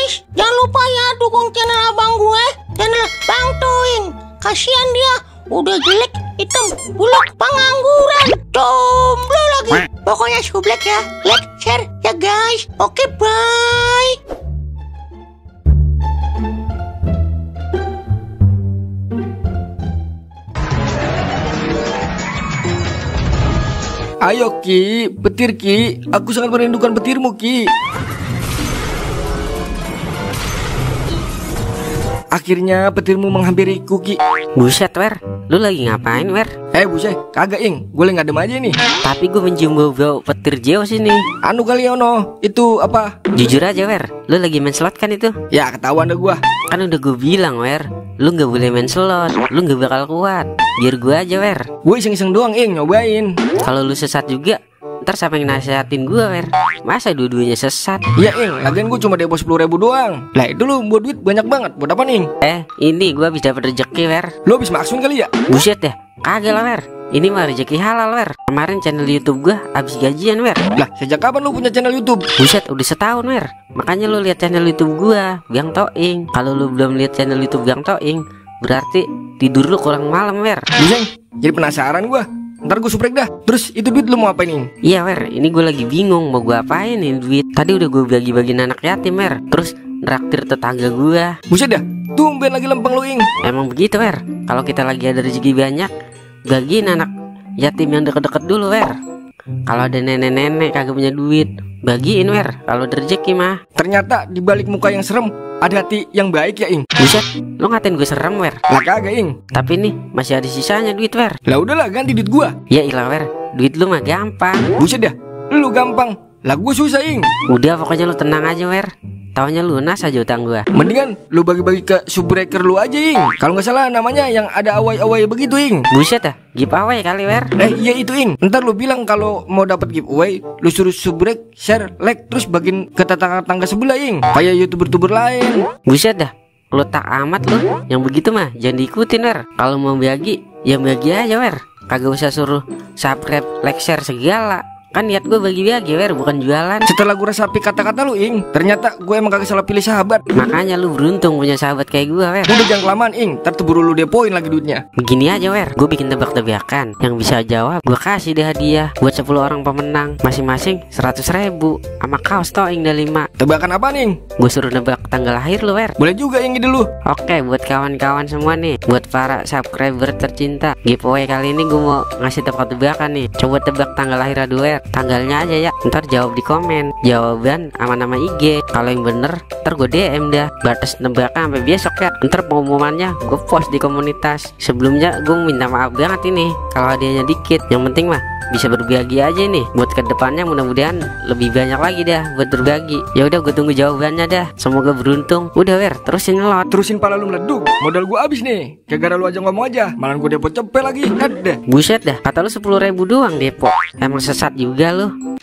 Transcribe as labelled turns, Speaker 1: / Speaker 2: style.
Speaker 1: guys, jangan lupa ya dukung channel abang gue, channel Bang Toing. Kasihan dia, udah jelek, hitam, buluk, pengangguran, jomblo lagi. Pokoknya sublek ya, like, share ya guys. Oke, bye.
Speaker 2: Ayo Ki, petir Ki, aku sangat merindukan petirmu Ki. Akhirnya petirmu menghampiriku Ki.
Speaker 3: Buset Wer, lu lagi ngapain Wer?
Speaker 2: Buset, kagak Ing, gue lagi ngadem aja nih.
Speaker 3: Tapi gue mencium bau petir jauh sini.
Speaker 2: Anu kali Ono, itu apa?
Speaker 3: Jujur aja Wer, lu lagi main slot kan itu?
Speaker 2: Ya ketahuan dah gua.
Speaker 3: Kan udah gue bilang Wer, lu gak boleh main slot, lu gak bakal kuat. Biar gue aja Wer.
Speaker 2: Gue iseng-iseng doang Ing, nyobain.
Speaker 3: Kalau lu sesat juga, ntar siapa yang nasihatin gue Wer? Masa dua-duanya sesat?
Speaker 2: Iya Ing, lagian gue cuma depo 10.000 doang. Lah itu lu buat duit banyak banget, buat apa Ing?
Speaker 3: Ini gue habis dapet rezeki Wer.
Speaker 2: Lu habis maksun kali ya?
Speaker 3: Buset deh, kagak lah Wer. Ini mah rezeki halal Wer. Kemarin channel YouTube gue habis gajian Wer.
Speaker 2: Lah sejak kapan lu punya channel YouTube?
Speaker 3: Buset, udah setahun Wer. Makanya lu lihat channel YouTube gue, Gang Toing. Kalau lu belum lihat channel YouTube Gang Toing, berarti tidur lu kurang malam Wer.
Speaker 2: Buseng, jadi penasaran gua. Ntar gue subrek dah. Terus itu duit lu mau apain Ing?
Speaker 3: Iya Wer, ini gue lagi bingung mau gue apain nih duit. Tadi udah gue bagi-bagiin anak yatim Wer. Terus nraktir tetangga gue.
Speaker 2: Buset dah, tumben lagi lempeng lu Ing.
Speaker 3: Emang begitu Wer. Kalau kita lagi ada rezeki banyak, bagiin anak yatim yang deket-deket dulu Wer. Kalau ada nenek-nenek kagak punya duit, bagiin Wer. Kalau ada rezeki mah.
Speaker 2: Ternyata di balik muka yang serem ada hati yang baik ya Ing.
Speaker 3: Buset, lu ngatain gue serem Wer.
Speaker 2: Lah kagak Ing.
Speaker 3: Tapi nih masih ada sisanya duit Wer.
Speaker 2: Lah udahlah ganti duit gua.
Speaker 3: Ya ilah Wer, duit lu mah gampang.
Speaker 2: Buset dah, lu gampang. Lah gua susah Ing.
Speaker 3: Udah pokoknya lu tenang aja Wer. Taunya lunas aja utang gua.
Speaker 2: Mendingan lu bagi-bagi ke subbreaker lu aja Ing. Kalau nggak salah namanya yang ada awai-awai begitu Ing.
Speaker 3: Buset dah, giveaway kali Wer.
Speaker 2: Iya itu Ing. Ntar lu bilang kalau mau dapat giveaway, lu suruh subrek, share, like, terus bagiin ke tetangga-tetangga sebelah Ing. Kayak youtuber-youtuber lain.
Speaker 3: Buset dah, lu tak amat lu. Yang begitu mah jangan diikutin Wer. Kalau mau bagi, ya bagi aja Wer. Kagak usah suruh subscribe, like, share segala. Kan niat gue bagi-bagi Wer, bukan jualan.
Speaker 2: Setelah gue resapi kata-kata lu Ing, ternyata gue emang kagak salah pilih sahabat.
Speaker 3: Makanya lu beruntung punya sahabat kayak gue Wer.
Speaker 2: Udah jangan kelamaan Ing, ntar keburu lu depoin lagi duitnya.
Speaker 3: Begini aja Wer, gue bikin tebak-tebakan. Yang bisa jawab gue kasih deh hadiah buat 10 orang pemenang, masing-masing 100.000 sama kaos Toing dah 5.
Speaker 2: Tebakan apa Ing?
Speaker 3: Gue suruh nebak tanggal lahir lu Wer.
Speaker 2: Boleh juga Ing ide lu.
Speaker 3: Oke, buat kawan-kawan semua nih, buat para subscriber tercinta, giveaway kali ini gue mau ngasih tebak-tebakan nih. Coba tebak tanggal lahir adu Wer. Tanggalnya aja ya, ntar jawab di komen jawaban sama nama IG. Kalau yang bener ntar gue DM dah. Batas tebakan sampai besok ya. Ntar pengumumannya gue post di komunitas. Sebelumnya gue minta maaf banget ini kalau hadiahnya dikit. Yang penting mah bisa berbagi aja nih. Buat kedepannya mudah-mudahan lebih banyak lagi dah buat berbagi. Ya udah gue tunggu jawabannya dah. Semoga beruntung. Udah Wer, terusin nyelot.
Speaker 2: Terusin pala lu meleduk. Modal gue habis nih. Gara-gara lu aja ngomong aja, malah gue depo cepet lagi. Ada.
Speaker 3: Buset dah, kata lu 10.000 doang depo. Emang sesat juga lu.